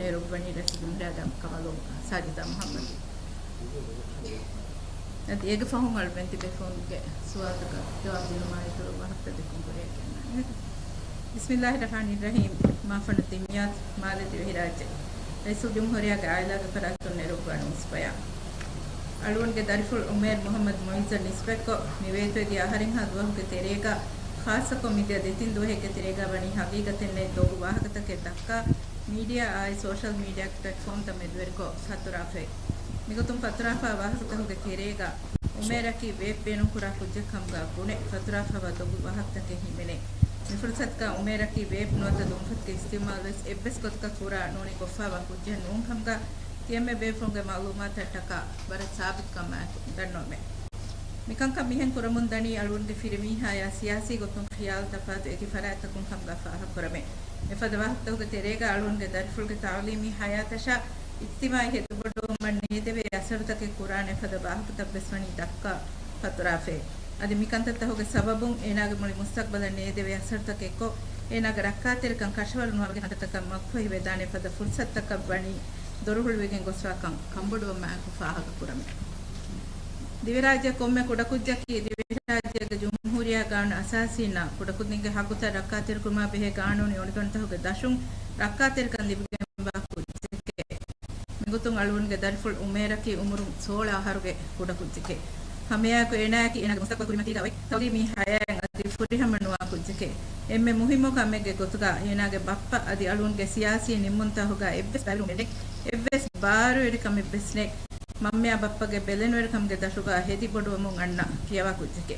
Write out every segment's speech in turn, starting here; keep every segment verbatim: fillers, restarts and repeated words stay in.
އެރުއްވަނީ ރައީސުލްޖުމްހޫރިއްޔާގެ އަނބިކަނބަލުން ސާޖިދާ މުޙައްމަދު. އަދި އޭގެ ފަހުން އަޅުގަނޑުމެން ތިބޭފުޅުންގެ ސުވާލުތަކަށް ޖަވާބު ދިނުމާ އިތުރު ވާހަކަތައް ދެއްކުން ކުރިއަށް ގެންނަން. ބިސްމިއްލާހި ރަޙްމާނި ރަޙީމް. މާފަންނު ތިން މިޔާދު މާލެ ދިވެހިރާއްޖެ ރައީސުލްޖުމްހޫރިއްޔާގެ އާއިލާގެ ފަރާތުން ނެރުއްވާ ނޫސް ބަޔާން. އަޅުގަނޑުގެ ދަރިފުޅު އުމޭރު މުޙައްމަދު މުޢިއްޒަށް ނިސްބަތްކޮށް، މި ވޭތުވެދިޔަ އަހަރެއްހާ ދުވަހުގެ ތެރޭގަ، ޚާއްޞަކޮށް މިދިޔަ ދެތިން ދުވަހެއްގެ ތެރޭގަ ވަނީ ހަގީގަތެއް ނެތް ދޮގު ވާހަކަތަކެއް ދައްކާ، މީޑިއާ އާއި ސޯޝަލް މީޑިއާގެ ޕްލެޓްފޯމްތައް މެދުވެރިކޮށް ފަތުރާފައި. މިގޮތުން ފަތުރާފާ ވާހަކަތަކުގެ ތެރޭގަ އުމޭރަކީ ވޭބް ބޭނުންކުރާ ކުއްޖެއް ކަމުގަ ބުނެ، ފަތުރާފާވާ ދޮގު ވާހަކަތަކެއް ހިމެނޭ. މި ފުރުސަތުގަ އުމޭރަކީ ވޭބް ނުވަތަ ދުންފަތުގެ އިސްތިޢުމާލުވެސް އެއްވެސް ގޮތަކަށް ކުރާ ނޫނީ ކޮށްފާވާ ކުއްޖެއް ނޫން ކަމުގަ ތިޔަމެ ބޭފުޅުންގެ މަޢުލޫމާތަށްޓަކާ ވަރަށް ސާބިތުކަމާއެކު ދަންނަވަމެ. މިކަންކަން މިހެން ކުރަމުންދަނީ އަޅުގަނޑުގެ ފިރިމީހާޔާ ސިޔާސީ ގޮތުން ޚިޔާލު ތަފާތު އެކި ފަރާތްތަކުން ކަމުގަ ފާހަގަކުރަމޭ. މިފަދަ ވާހަކަތަކުގެ ތެރޭގަ އަޅުގަނޑުގެ ދަރިފުޅުގެ ތަޢުލީމީ ޙަޔާތަށާ އިޖްތިމާޢީ ހެދިބޮޑުވުމަށް ނޭދެވޭ އަސަރުތަކެއް ކުރާނެ ފަދަ ވާހަކަތައްވެސް ވަނީ ދައްކާ ފަތުރާފައި. އަދި މިކަންތައްތަކުގެ ސަބަބުން އޭނާގެ މުޅި މުސްތަޤްބަލަށް ނޭދެވޭ އަސަރުތަކެއްކޮށް، އޭނާގެ ރައްކާތެރިކަން ކަށަވަރު ނުވާވަރުގެ ހަނދާންތަކަށް މަގުފަހިވެދާނެ ފަދަ ފުރުސަތުތަކަށް ވަނީ ދޮރު ހުޅުވިގެން ގޮސްފާކަން ކަންބޮޑުވުމާއެކު ފާހަގަކުރަމޭ. ދިވެހިރާއްޖެ ކޮންމެ ކުޑަކުއްޖަކީ ދިވެހިރާއްޖޭގެ ޖުމްހޫރިއްޔާ ގާނޫނު އަސާސީންނާ ކުޑަކުދިންގެ ހައްގުތައް ރައްކާތެރިކުރުމާ ބެހޭ ގާނޫނީ އޮނިގަނޑުތަކުގެ ދަށުން ރައްކާތެރިކަން ލިބިގެންވާ ކުއްޖެކޭ. މިގޮތުން އަޅުގަނޑުގެ ދަރިފުޅު އުމޭރަކީ އުމުރުން ސޯޅަ އަހަރުގެ ކުޑަކުއްޖެކޭ. ހަމައެއާއެކު އޭނާއަކީ އޭނާގެ މުސްތަޤްބަލް ކުރިމަތީގަ އޮތް ތަޢުލީމީ ޙަޔާތް އަދި ފުރިހަމަ ނުވާ ކުއްޖެކޭ. އެންމެ މުހިއްމު ކަމެއްގެ ގޮތުގަ އޭނާގެ ބައްޕަ އަދި އަޅުގަނޑުގެ ސިޔާސީ ނިންމުންތަކުގަ އެއްވެސް ބައިވެރިކަމެއް ނެތް، އެއްވެސް ބާރުވެރިކަމެއްވެސް ނެތް. މަންމައާ ބައްޕަގެ ބެލެނިވެރިކަމުގެ ދަށުގަ ހެދި ބޮޑުވަމުން އަންނަ ފިޔަވާ ކުއްޖެކޭ.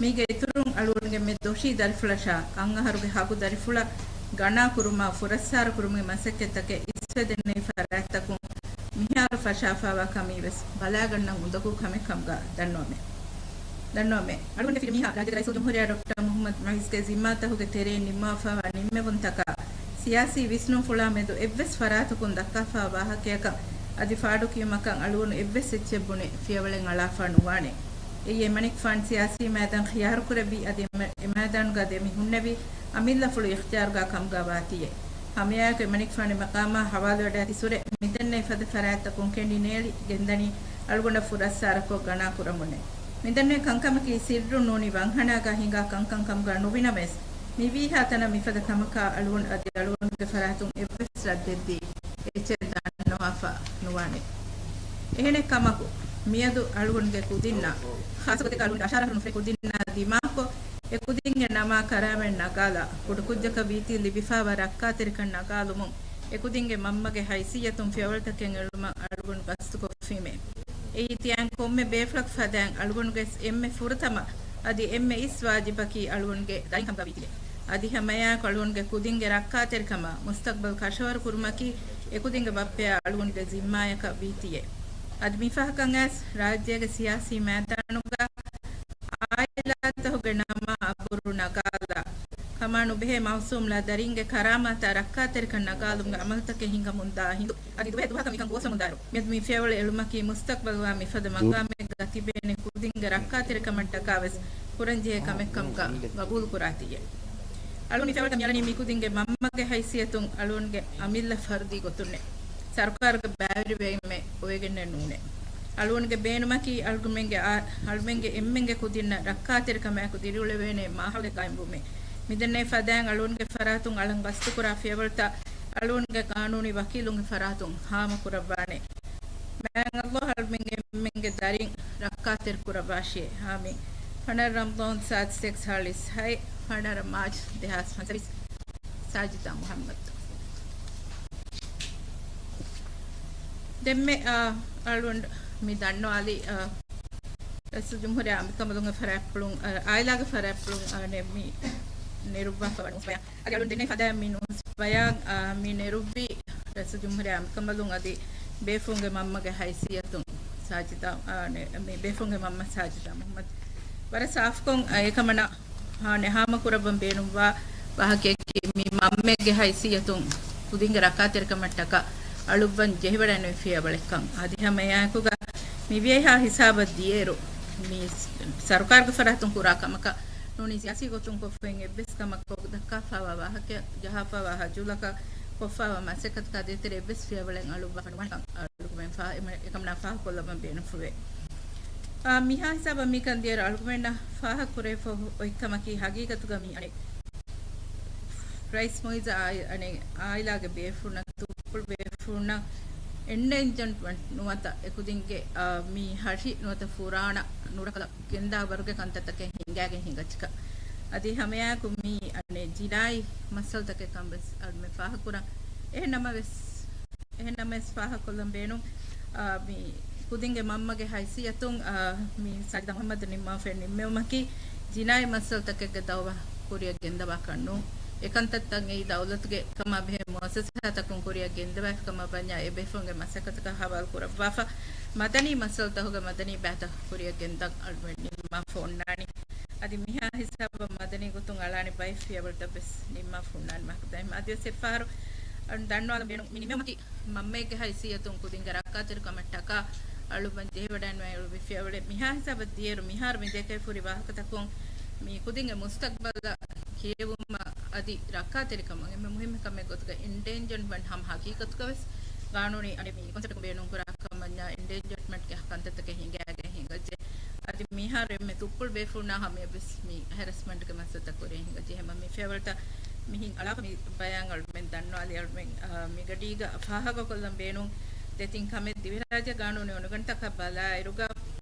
މީގެ އިތުރުން އަޅުގަނޑުގެ މި ދޮށީ ދަރިފުޅަށާ އަށް އަހަރުގެ ހަގު ދަރިފުޅަށް ގަނާ ކުރުމާ ފުރައްސާރަ ކުރުމުގެ މަސައްކަތްތަކެއް އިސްވެދެންނެވި ފަރާތްތަކުން މިހާރު ފަށާފާވާ ކަމީވެސް ބަލާގަންނަން އުނދަގޫ ކަމެއް ކަމުގަ ދަންނަވަމޭ. ދަންނަވަމޭ. އަޅުގަނޑުގެ ފިރިމީހާ ރާއްޖޭގެ ރައީސުލްޖުމްހޫރިއްޔާ ޑޮކްޓަރ މުޙައްމަދު މުޢިއްޒުގެ ޒިންމާތަކުގެ ތެރެއިން ނިންމާފާވާ ނިންމެވުންތަކާ ސިޔާސީ ވިސްނުންފުޅާ މެދު އެއްވެސް ފަރާތަކުން ދައްކާފާ ވާހަކަޔަކަށް އަދި ފާޑުކިޔުމަކަށް އަޅުގަނޑު އެއްވެސް އެއްޗެއް ބުނެ ފިޔަވަޅެއް އަޅާފާ ނުވާނެ. އެއީ އެމަނިކުފާނު ސިޔާސީ މައިދާން ޚިޔާރުކުރެއްވި އަދި އެ މަ-، އެ މައިދާނުގަ ދެމި ހުންނެވި އަމިއްލަފުޅު އިޚްތިޔާރުގަ ކަމުގަ ވާތީއޭ. ހަމައެއާއެކު އެމަނިކުފާނު މަޤާމާ ހަވާލުވެވަޑައި ތިސުރެ މިދެންނެވި ފަދަ ފަރާތްތަކުން ކެނޑި ނޭޅި ގެންދަނީ އަޅުގަނޑަށް ފުރައްސާރަކޮށް ގަނާ ކުރަމުންނޭ. މިދެންނެވި ކަންކަމަކީ ސިއްރުން ނޫނީ ވަންހަނާގަ ހިނގާ ކަންކަން ކަމުގަ ނުވިނަމަވެސް، މިވީހާ ތަނަށް މިފަދަ ކަމަކާ އަޅުގަނޑު އަދި އަޅުގަނޑުގެ ފަރާތުން އެއްވެސް ރައްދެއްދީ އެއްޗެއް ދަންނަވާފަ ނުވާނެ. އެހެނެއް ކަމަކު، މިއަދު އަޅުގަނޑުގެ ކުދިންނާ، ޚާއްޞަގޮތެއްގަ އަޅުގަނޑު އަށާރަ އަހަރު ނުފުރޭ ކުދިންނާ ދިމާކޮށް، އެ ކުދިންގެ ނަމާ ކަރާމަތް ނަގާލާ، ކުޑަކުއްޖަކަށް ވީތީ ލިބިފާވާ ރައްކާތެރިކަން ނަގާލުމުން، އެ ކުދިންގެ މަންމަގެ ހައިސިއްޔަތުން ފިޔަވަޅުތަކެއް އެޅުމަށް އަޅުގަނޑު ގަސްތުކޮށްފީމޭ. އެއީ ތިޔައިން ކޮންމެ ބޭފުޅަކު ފަދައިން އަޅުގަނޑުގެ އެންމެ ފުރަތަމަ އަދި އެންމެ އިސް ވާޖިބަކީ އަޅުގަނޑުގެ ދަރިން ކަމުގަ ވީތީއޭ. އަދި ހަމައެއާއެކު އަޅުގަނޑުގެ ކުދިންގެ ރައްކާތެރިކަމާ މުސްތަޤްބަލް ކަށަވަރު ކުރުމަކީ އެކުދިންގެ ބައްޕަޔާ އަޅުގަނޑުގެ ޒިންމާޔަކަށް ވީތީއޭ. އަދި މިފަހަކަށް އައިސް ރާއްޖޭގެ ސިޔާސީ މައިދާނުގަ އާއިލާތަކުގެ ނަމާ އަބުރު ނަގާލާ، ކަމާ ނުބެހޭ މައުސޫމް ލާ ދަރިންގެ ކަރާމާތާ ރައްކާތެރިކަން ނަގާލުމުގެ އަމަލުތަކެއް ހިނގަމުންދާ ހިނދު، އަދި ދުވަހެއް ދުވަހަކަށް މިކަން ގޯސްވަމުންދާއިރު، މިއަދު މި ފިޔަވަޅު އެޅުމަކީ މުސްތަޤްބަލުގަ މިފަދަ މަގާމެއްގަ ތިބޭނެ ކުދިންގެ ރައްކާތެރިކަމަށްޓަކާވެސް ކުރަންޖެހޭ ކަމެއްކަމުގަ ގަބޫލުކުރާތީއޭ. އަޅުން މި ފިޔަވަޅުތައް މިއަޅަނީ މިކުދިންގެ މަންމަގެ ހައިސިއްޔަތުން އަޅުންގެ އަމިއްލަ ފަރުދީ ގޮތުންނޭ. ސަރުކާރުގެ ބައިވެރިވީމެއް އޮވެގެންނެއް ނޫނޭ. އަޅުގަނޑުގެ ބޭނުމަކީ އަޅުގަނޑުމެންގެ އާ-، އަޅުމެންގެ އެންމެންގެ ކުދިންނަށް ރައްކާތެރިކަމާއެކު ދިރިއުޅެވޭނެ މާހައުލެއް ގާއިމްވުމޭ. މިދެންނެވި ފަދައިން އަޅުގަނޑުގެ ފަރާތުން އަޅަން ގަސްތުކުރާ ފިޔަވަޅުތައް އަޅުގަނޑުގެ ގާނޫނީ ވަކީލުންގެ ފަރާތުން ހާމަކުރައްވާނެ. މާތް ﷲ އަޅުމެން އެންމެންގެ ދަރިން ރައްކާތެރި ކުރައްވާށި. އާމީން. ފަނަރަ ރަމަޟާން ސާދަ ސެކްސް ހާޅީސް ހައެއް، ފަނަރަ މާޗް ދެހާސް ފަންސަވީސް. ސާޖިދާ މުޙައްމަދު. ދެންމެ، އާ، އަޅުގަނޑު މި ދަންނަވާލީ، އާ، ރައީސުލްޖުމްހޫރިއްޔާ އަނބިކަނބަލުންގެ ފަރާތްޕުޅުން، އާ، އާއިލާގެ ފަރާތްޕުޅުން، އާ، ނެ-، މި ނެރުއްވާފަ ވަނީ އަދި އަޅުން ދެންނެވި ފަދައިން މި ނޫސް ބަޔާން، އާ، މި ނެރުއްވީ ރައީސުލްޖުމްހޫރިއްޔާ އަނބިކަނބަލުން އަދި ބޭފުޅުންގެ މަންމަގެ ހައިސިއްޔަތުން ސާޖިދާ، އާ، ނެ-، މި ބޭފުޅުންގެ މަންމަ ސާޖިދާ މުޙައްމަދު. ވަރަށް ސާފުކޮށް، އާ، އެކަމަނާ، އާ، ނެ-، ހާމަކުރައްވަން ބޭނުންވާ ވާހަކަޔަކީ މި މަންމެއްގެ ހައިސިއްޔަތުން ކުދިންގެ ރައްކާތެރިކަމަށްޓަކާ އަޅުއްވަން ޖެހިވަޑައިން ފިޔަވަޅެއްކަން. އަދި ހަމައެއާއެކުގަ މި ވިޔައިހާ ހިސާބަށް ދިޔައިރު، މި ސަރުކާރުގެ ފަރާތުން ކުރާ ކަމަކަށް ނޫނީ ސިޔާސީ ގޮތުން ކޮށްފައި އެއްވެސް ކަމަކަށް ދައްކާފާވާ ވާހަކަ، ޖަހާފާވާ ހަޖޫލަކަށް ކޮށްފައިވާ މަސައްކަތަކާ ދޭތެރޭ އެއްވެސް ފިޔަވަޅެއް އަޅުއްވާފަ ނުވާނެކަން އަޅުގަނޑުމެން ފާ-، އެމަ-، އެކަމަނާ ފާހަގަކޮށްލައްވަން ބޭނުންފުޅުވޭ. އާ، މިހާ ހިސާބަށް މިކަން ދިޔައިރު އަޅުގަނޑުމެންނަށް ފާހަގަކުރެވިފަ އޮތް ކަމަކީ ހަގީގަތުގަ މި އަނެއް ރައީސް މުއިއްޒު އާއި-، އަނެއް އާއިލާގެ ބޭފުޅުންނަށް ތުއްޕުޅު ބޭފުޅުންނަށް އެންޑޭންޖަރޑް ނުވަތަ އެކުދިންގެ، އާ، މި ހަށި ނުވަތަ ފުރާނަ ނުރަކަލަ ގެންދާ ވަރުގެ ކަންތައްތަކެއް ހިނގާގެން ހިނގައްޗަކަށް. އަދި ހަމައެއާއެކު މި އަނެއް ޖިނާއީ މައްސަލަތަކެއް ކަން ވެސް އަޅުމެން ފާހަގަކުރަން. އެހެން ނަމަވެސް، އެހެން ނަމަވެސް ފާހަގަކޮށްލަން ބޭނުން، އާ، މި ކުދިންގެ މަންމަގެ ހައިސިއްޔަތުން، އާ، މި ސާޖިދާ މުހައްމަދު ނިންމާފައި ނިންމެވުމަކީ ޖިނާއީ މައްސަލަތަކެއްގެ ދައުވާ ކުރިއަށް ގެންދަވާކަށް ނޫން. އެކަންތައްތައް އެއީ ދައުލަތުގެ ކަމާ ބެހޭ މުއައްސަސާތަކުން ކުރިއަށް ގެންދަވާފަ ކަމަށް ވަންޏާ އެ ބޭފުޅުންގެ މަސައްކަތަކަށް ހަވާލު ކުރައްވާފަ މަދަނީ މައްސަލަތަކުގެ މަދަނީ ބައިތައް ކުރިއަށް ގެންދަން އަޅުމެން ނިންމާފަ އޮންނާނީ. އަދި މިހާ ހިސާބަށް މަދަނީ ގޮތުން އަޅާނެ ބައެއް ފިޔަވަޅުތައް ވެސް ނިންމާފަ އޮންނާނެ މަހަކު ދައިމަ. އަދިވެސް އެއްފަހަރު އަޅުން ދަންނަވާލަން ބޭނުން މި ނިމެވުމަކީ މަންމައެއްގެ ހައިސިއްޔަތުން ކުދިންގެ ރައްކާތެރިކަމަށް ޓަކާ އަޅުވަން ޖެހިވަޑައިންވާ އެޅުވި ފިޔަވަޅެއް. މިހާ ހިސާބަށް ދިޔައިރު މިހާރު މި ދެކެ ފުރި ވާހަކަތަކުން މި ކުދިންގެ މުސްތަގްބަލަށް ކިޔެވުމަށް އަދި ރައްކާތެރިކަމަށް އެންމެ މުހިއްމު ކަމެއް ގޮތުގަ އެންޑޭންޖަރޑް ވަން ހަމަ ހަގީގަތުގަ ވެސް ގާނޫނީ އަނެއް މި ކޮންސެޕްޓަކުން ބޭނުންކުރާ ކަމަށް ވަންޏާ އެންޑޭންޖަރމަންޓްގެ ކަންތައްތަކެއް ހިނގައިގެން ހިނގައްޖެ. އަދި މިހާރު އެންމެ ތުއްޕުޅު ބޭފުޅުންނާ ހަމަޔަށް ވެސް މި ހެރަސްމަންޓްގެ މައްސަލަތައް ކުރިއަށް ހިނގައްޖެ. ހަމަ މި ފިޔަވަޅުތައް މިހިން އަޅާފަ މި ބަޔާން އަޅުމެން ދަންނަވާލި އަޅުމެން، އާ، މިގަޑީގަ ފާހަގަކޮށްލަން ބޭނުން ދެތިން ކަމެއް. ދިވެހިރާއްޖެ ގާނޫނީ އޮނިގަނޑުތަކަށް ބަލާއިރުގަ،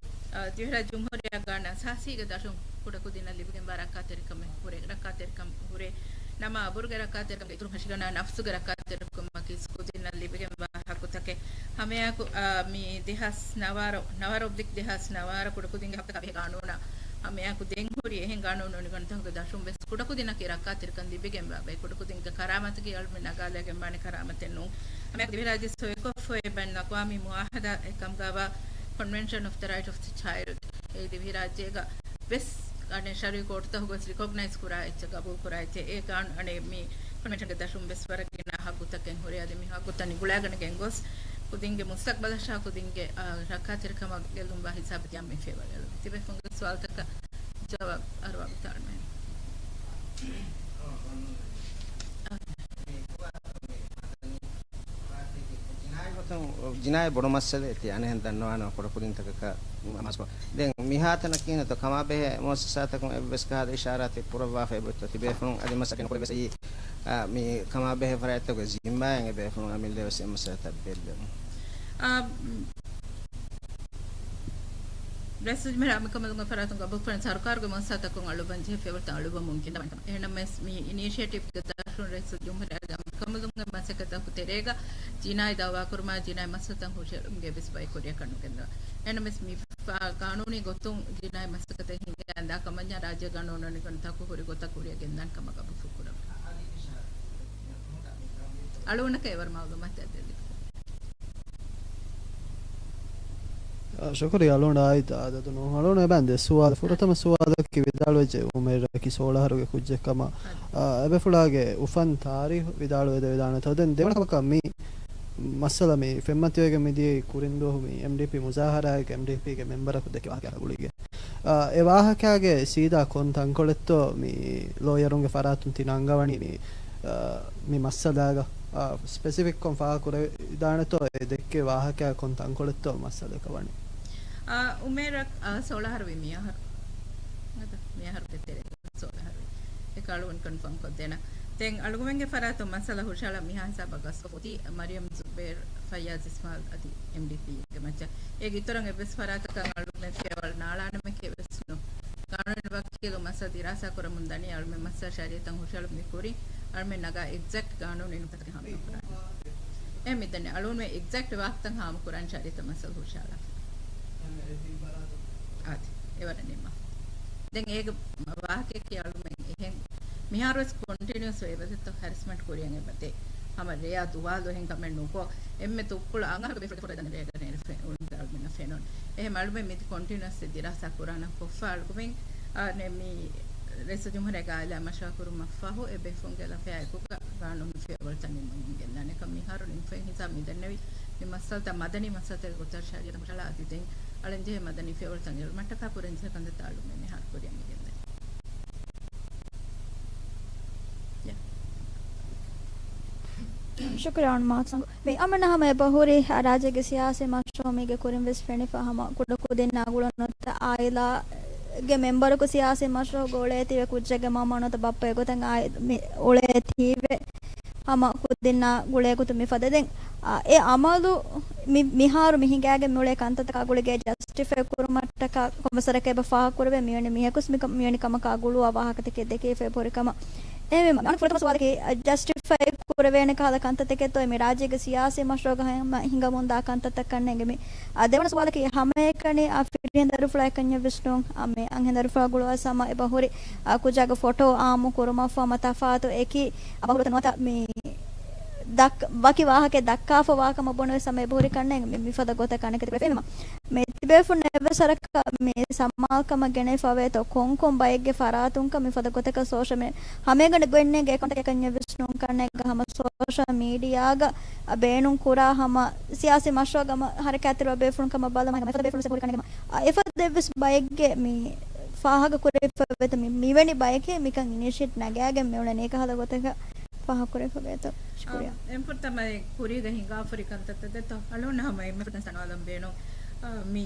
އާ، ދިވެހިރާއްޖެ ޖުމްހޫރިއްޔާ ގާނޫނު އަސާސީގެ ދަށުން ކުޑަކުދިންނަށް ލިބިގެންވާ ރައްކާތެރިކަމެއް ހުރޭ، ރައްކާތެރިކަން ހުރޭ ނަމަ، އަބުރުގެ ރައްކާތެރިކަމުގެ އިތުރުން ހަށިގަނޑާ ނަފްސުގެ ރައްކާތެރިކަމަކީ ކުދިންނަށް ލިބިގެންވާ ހައްގުތަކެއް. ހަމައެއާއެކު، އާ، މި ދެހާސް ނަވާރަ، ނަވާރަ އޮބްލިކް ދެހާސް ނަވާރަ ކުޑަކުދިންގެ ހައްގުތަކާ ބެހޭ ގާނޫނަށް ހަމައެއާއެކު ދެން ހުރި އެހެން ގާނޫނު އޮނިގަނޑުތަކުގެ ދަށުން ވެސް ކުޑަކުދިންނަކީ ރައްކާތެރިކަން ލިބިގެންވާ ބައެއް. ކުޑަކުދިންގެ ކަރާމަތަކީ އަޅުމެން ނަގާލައިގެންވާނެ ކަރާމަތެއް ނޫން. ހަމައެއާއެކު ދިވެހިރާއްޖެ ސޮއިކޮށްފައި ބައިނަލްއަޤްވާމީ މުއާހަދާ އެކަމުގަވާ ކޮންވެންޝަން އޮފް ދަ ރައިޓް އޮފް ދަ ޗައިލްޑް އެ ދިވެހިރާއްޖޭގަ ވެސް އަނެއް ޝަރުއީ ކޯޓުތަކުގަ ވެސް ރިކޮގްނައިޒް ކުރާ އެއްޗެއް، ގަބޫލު ކުރާ އެއްޗެއް. އެ ގާނޫ-، އަނެއް މި ކޮންވެންޝަންގެ ދަށުން ވެސް ވަރަށް ގިނަ ހައްގުތަކެއް ހުރޭ. އަދި މި ހައްގުތައް ނިގުޅާގަނެގެން ގޮސް ކުދިންގެ މުސްތަގްބަލަށާ ކުދިންގެ، އާ، ރައްކާތެރިކަމަށް ގެއްލުންވާ ހިސާބަށް ތިޔަ މި ފިޔަވަޅު އެޅުން. ތިބޭފުޅުންގެ ސުވާލުތަކަށް ޖަވާބު އަރުވާ ވިތާޅުމެ. ޖިނާއީ ބޮޑު މައްސަލައެއް ތި އަނެއްހެން ދަންނަވާނަމަ ކުޑަކުދިންތަކަކަށް މަސްކޮށް. ދެން މިހާތަނަކީ ނަތޯ ކަމާބެހޭ މުއައްސަސާތަކުން އެއްވެސް ކަހަލަ އިޝާރާތެއް ކުރައްވާފައި އެބައޮތްތޯ ތިބޭފުޅުން އަދި މަސައްކަތް ނުކުރެވިޔަސް އެއީ، އާ، މި ކަމާބެހޭ ފަރާތްތަކުގެ ޒިންމާއިން އެބޭފުޅުން އަމިއްލަ ވެސް އެ މައްސަލަތައް ބެއްލެވުން. އާ، ރައީސުލްޖުމްހޫރިއްޔާ އަމިއްކަމުގެ ފަރާތުން ގަބޫލުކުރަން ސަރުކާރުގެ މުއައްސަސާތަކުން އަޅުވަން ޖެހޭ ފިޔަވަޅުތައް އަޅުވަމުން ގެންދަވާނެ ކަމަށް. އެހެންނަމަވެސް މި އިނީޝިއޭޓިވްގެ ދަށުން ރައީސުލްޖުމްހޫރިއްޔާގެ އަމިއްކަމުގެ މަސައްކަތްތަކުގެ ތެރޭގަ ޖިނާއީ ދައުވާކުރުމާ ޖިނާއީ މައްސަލަތައް ހުށައެޅުމުގެ ވެސް ބައެއް ކުރިއަށް ކަނޑުގެންދަވާ. އެހެންނަމަވެސް މި ފާ-، ގާނޫނީ ގޮތުން ޖިނާއީ މަސައްކަތެއް ހިނގައިދާ ކަމަށް ރާއްޖޭގެ ގާނޫނު އޮނިގަނޑުތަކު ހުރި ގޮތަށް ކުރިއަށް ގެންދާނެ ކަމަށް ގަބޫލު ކުރަން. އަޅުގަނޑަކަށް އެވަރު މައުލޫމާތު ދެއްވި. އާ، ޝުކުރިއްޔާ. އަޅުގަނޑަށް އާއި އާދަދު ނޫން. އަޅުގަނޑު އެބައިން ދެއްސުވާލެއް. ފުރަތަމަ ސުވާލަކީ ވިދާޅުވެއްޖެ އުމެރަކީ ސޯޅަ އަހަރުގެ ކުއްޖެއް ކަމަށް. އާ، އެބޭފުޅާގެ އުފަން ތާރީހު ވިދާޅުވެދެވިދާނެތޯ. ދެން ދެވަނަ ކަމަކަށް މި މައްސަލަ މި ފެންމަތިވެގެން މިދިޔައީ ކުރިންދުވަހު މި އެމްޑީޕީ މުޒާހަރާއެއްގަ އެމްޑީޕީގެ މެމްބަރަކު ދެއްކި ވާހަކަ ގުޅިގެން. އާ، އެ ވާހަކާގެ ސީދާ ކޮން ތަންކޮޅެއްތޯ މި ލޯޔަރުންގެ ފަރާތުން ތި ނަންގަވަނީ މި، އާ، މި މައްސަލާގަ، އާ، ސްޕެސިފިކްކޮން ފާހަގަކުރެވިދާނެތޯ އެ ދެއްކޭ ވާހަކާ ކޮން ތަންކޮޅެއްތޯ މައްސަލަ ކަވަނީ؟ އާ، އުމޭރަށް، އާ، ސޯޅަ އަހަރުވީ މިއަހަރު. އަދަ، މިއަހަރުގެ ތެރޭ. ސޯލަހަރު އެކަޅުވަން ކޮންފާމް ކޮށްދޭނަ. ދެން އަޅުގަނޑުމެންގެ ފަރާތުން މައްސަލަ ހުށަހަޅަން މިހާ ހިސާބަށް ގަސްތު ފޮތީ މަރިޔަމް ޒުބޭރް، ފައްޔާޒް އިސްމާއިލް އަދި އެމްޑީޕީގެ މައްޗަށް. އޭގެ އިތުރަށް އެއްވެސް ފަރާތަކަށް އަޅުގަނޑުމެން ފިޔަވަޅު ނާޅާނަމެކޭ ވެސް ނޫން. ގާނޫނީ ވަކީލު މައްސަލަ ދިރާސާ ކުރަމުން ދަނީ އަޅުމެން މައްސަލަ ޝަރީއަތަށް ހުށަހެޅުމުގެ ކުރިން އަޅުމެން ނަގާ އެގްޒެކްޓް ގާނޫނީ ނުކުތަ ހާމަކުރާނެ. އެ މިދަނީ އަޅުގަނޑުމެން އެގްޒެކްޓް ވާހަކަތައް ހާމަކުރާނެ ޝަރީއަތަށް މައްސަލަ ހުށަހަޅާފަ. އާދެ، އެވަރަށް ނިމާ. ދެން އޭގެ ވާހަކައަކީ އަޅުމެން އެހެން މިހާރުވެސް ކޮންޓިނިއުއަސް އެވަރަށްތަ ހެރަސްމަންޓް ކުރިއަށް އެބަދޭ. ހަމަ ރެޔާ ދުވާލު އެހެން ކަމެއް ނުކޮށް، އެންމެ ތުއްޕުޅު އަނގަހަރުގެ ބޭފުޅުން ފުރަތަމަ ރޭގަނޑޭ އަޅުމެންނަށް ފެނުން. އެހެން އަޅުމެން މި ކޮންޓިނިއުއަސް ދިރާސާ ކުރާނަން ކޮށްފަ އަޅުގަނޑުމެން އާ، ނެ، މި ރައީސުލްޖުމްހޫރިއްޔާގެ އާއިލާ މަޝްވަރާ ކުރުމަށްފަހު، އެ ބޭފުޅުންގެ ލަފަޔާ އެކުގަ ގާނޫނު ފިޔަވަޅުތައް ނިންމަމުން ގެންދާނެ. އެކަމް މިހާރު ނިންމުފައި ހިސާބަށް މި ދެންނެވި މި މައްސަލަތައް މަދަނީ މައްސަލަތަކެއް ގޮތަށް ޝަރީއަތަށް ހުށަހަޅާ އަދި ދެން އަޅަންޖެހޭ މަދަނީ ފިޔަވަޅުތައް އެޅުމަށްޓަކާ ކުރަންޖެހޭ ކަންތައްތައް އަޅުގަނޑުމެން މިހާރު ކުރިއަށް މި ގެންދަނީ. ޔާ. ޝުކުރިއްޔާ މާތް ސަނގު. މި އަމަން ހަމަ އެބަ ހުރި ރާއްޖޭގެ ސިޔާސީ މަޝްރޫޢު މީގެ ކުރިން ވެސް ފެނިފަ ހަމަ ކުޑަކުދިންނާ ގުޅުނުތައް އާއިލާގެ މެމްބަރަކު ސިޔާސީ މަޝްރޫޢުގަ އުޅޭތީވެ ކުއްޖެއްގެ މަންމަ ނުވަތަ ބައްޕަ އެގޮތަށް އާ-، މި އުޅޭތީވެ ހަމަ ކުދިންނާ ގުޅޭގޮތުން މިފަދަ ދެން، އާ، އެ އަމަލު މި-، މިހާރު މި ހިނގާގެން މިއުޅޭ ކަންތައްތަކާ ގުޅިގެ ޖަސްޓިފައި ކުރުމަށްޓަކާ ކޮންމެސް ވަރަކަށް އެބަ ފާހަގަ ކުރެވޭ މިވެނި މީހަކުސް މިކަ-، މިވެނި ކަމަކާ ގުޅުވާ ވާހަކަތަކެއް ދެކެވިފައި ހުރި ކަމަށް. އެހެންވީމަ، އަނެއް ފުރަތަމަ ސުވާލަކީ، އަ، ޖަސްޓިފައި ކުރެވޭނެ ކަހަލަ ކަންތައްތަކެއްތޯ މި ރާއްޖޭގެ ސިޔާސީ މަޝްރޫޢުގަ ހަމަ ހިނގަމުންދާ ކަންތައްތައް ކަންނޭނގެ މި. އަ، ދެވަނަ ސުވާލަކީ، ހަމައެކަނި އަ، ފިރިހެން ދަރިފުޅާ އެކަންޏެއް ވެސް ނޫން. އަ، މި އަންހެން ދަރިފުޅާ ގުޅުވާ ހަމަ އެބަ ހުރި، އަ، ކުއްޖާގެ ފޮޓޯ އާއްމު ކުރުމަށްފަހު ހަމަ ތަފާތު އެކި އަބަހުރިތަ ނުވަތަ މި ދައްކ-، ވަކި ވާހަކައެއް ދައްކާފަ ވާކަމަށް ބުނެވެސް ހަމަ އެބަހުރި ކަންނޭނގެ މި-، މިފަދަ ގޮތަށް ކަންނެތި ބެފެމަ. މި ތިބޭފުން އެއްވެސް ވަރަކަށް މި ސަމާލުކަމަށް ގެނެވިފަވޭތޯ ކޮންކޮން ބައެއްގެ ފަރާތުންކަން މިފަދަ ގޮތަކަށް ސޯޝަލް މީ-، ހަމައެގަނޑަށް ގޮތްނޭނގެ އެކަންތަކެއް ކަންޏެއް ވެސް ނޫން ކަންނޭނގެ ހަމަ ސޯޝަލް މީޑިއާގަ ބޭނުން ކުރާ ހަމަ ސިޔާސީ މަޝްރޫޢުގަ ހަމަ ހަރަކާތްތެރިވާ ބޭފުޅުން ކަމަށް ބަލަމާ ހަމަ އެފަދަ ބޭފުޅުން ވެސް ހުރި ކަންނޭނގެ މަ-، އަ، އެފަދަ އެއްވެސް ބައެއްގެ މި ފާހަގަ ކުރެވިފަ ވޭތޯ މި-، މިވެނި ބައެކޭ މިކަން އިނިޝިއޭޓް ނަގާގެން މިއުޅެނީ ކަހަލަ ގޮތަކަށް ފާހަގަކުރެވިފަ ވޭތޯ؟ ޝުކުރިއްޔާ. އާ، އެންފުރަތަމަ ކުރީގަ ހިނގާފަ ހުރި ކަންތައްތައް ދެއްތޯ؟ އަޅުގަނޑަށް ހަމަ އެންމެ ފުރަތަމަ ސަނާލަން ބޭނުން. އާ، މި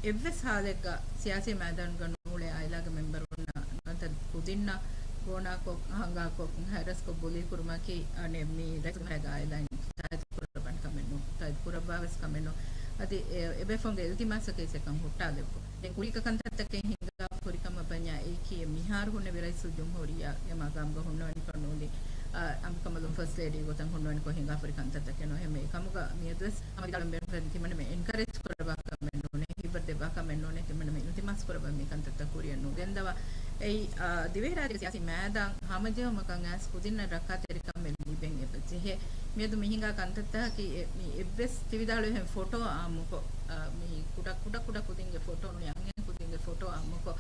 އެއްވެސް ހާލެއްގަ ސިޔާސީ މައިދާނުގަ ނޫޅޭ އާއިލާގެ މެމްބަރުންނާ ނުވަތަ ކުދިންނަށް ގޯނާކޮށް، ހަނގާކޮށް، ހަރަސްކޮށް ބުލީ ކުރުމަކީ، އަނެއް މި ރައީސުލްޖުމްހޫރިއްޔާގެ އާއިލާއިން ތާއީދު ކުރައްވަން ކަމެއް ނޫން، ތާއީދު ކުރައްވާވެސް ކަމެއް ނޫން. އަދި އެ-، އެބޭފުޅުންގެ އިލްތިމާސަކީ އެކަން ހުއްޓާލެއްވުން. ދެން ކުރީގަ ކަންތައްތަކެއް ހިނގާފަ ހުރި ކަމަށް ބަންޏާ އެއީކީ މިހާރު ހުންނެވި ރައީސުލްޖުމްހޫރިއްޔާގެ މަގާމުގަ ހުންނަވަނިކޮށް ނޫނީ، އަ، އަނބިކަމަލު ފަސްޓް ލޭޑީ ގޮތަށް ހުންނަވަނިކޮށް ހިނގާފަ ހުރި ކަންތައްތަކެއް ނޫން. އެހެންވެ އެކަމުގަ މިއަދުވެސް ހަމަ ވިދާޅުވެ ތިމަންނަމެން އެންކަރޭޖް ކުރައްވާ ކަމެއް ނޫނޭ، ހިތްވަރު ދެއްވާ ކަމެއް ނޫނޭ، ތިމަންނަމެން އިލްތިމާސް ކުރައްވަން މި ކަންތައްތައް ކުރިއަށް ނުގެންދަވާ. އެއީ، އާ، ދިވެހިރާއްޖޭގެ ސިޔާސީ މައިދާން ހަމަޖެހުމަކަށް އައިސް ކުދިންނަށް ރައްކާތެރިކަމެއް ލިބެން އެބަ ޖެހޭ. މިއަދު މި ހިނގާ ކަންތައްތަކަކީ އެ-، މި އެއްވެސް ތި ވިދާޅުވިހެން ފޮޓޯ އާއްމުކޮށް، އާ، މި ކުޑަ، ކުޑަ، ކުޑަ ކުދިންގެ ފޮޓޯ ނޫނީ އަންހެން ކުދިންގެ ފޮޓޯ އާއްމުކޮށް،